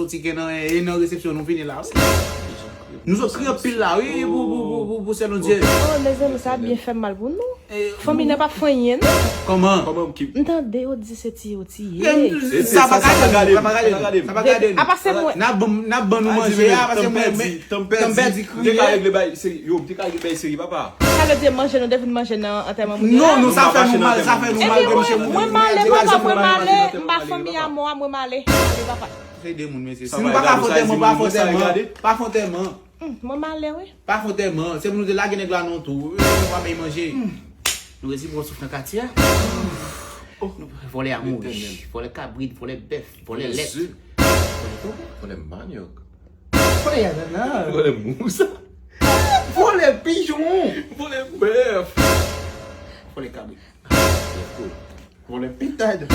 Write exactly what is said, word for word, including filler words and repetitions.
soti ke nan, e nan resepsyon nou vini la, wi. Nou sot kri anpil la, wi, pou, pou, pou, pou, pou Sèlondye. Oh, mezanmi, sa byen fè mal pou nou. Fanmi nan pa fè anyen, non. Kòman? Kòman ki M tande yo di se tiye yo tiye. Sa pa ka gade nou, sa pa ka gade nou, sa pa ka gade nou. Apa se mwen. N ap ban nou, n ap ban nou manje a, pase mwen, mwen, tanm pèdi kriye. Yo, m te ka regle bay seri, papa. Sa vle di manje nou te vin manje nan antèman moun yo Non, la? non, sa fè nou mal, sa fè nou mal, Epi kòm mwen, chèf. mwen m ale, papa, mwen m ale. M pa fanmi a mò a, mwen m ale. M ale, papa. Se de moun, mesye. Si nou pa ka fè antèman, pa fè antèman. Pa fè antèman. Hmm, mwen m ale, wi. Pa fè antèman. Se pou nou te lage nèg la non tou. Nou pa bay manje. Nou resi pran souf nan katye a. Vòlè a mouri. Vòlè kabrit, vòlè bèf, vòlè lèt. Vòlè manyòk. Vòlè yadana. Vòlè mousa. Vòlè pijon. Vòlè bèf. Vòlè kabrit. Vòlè pitad.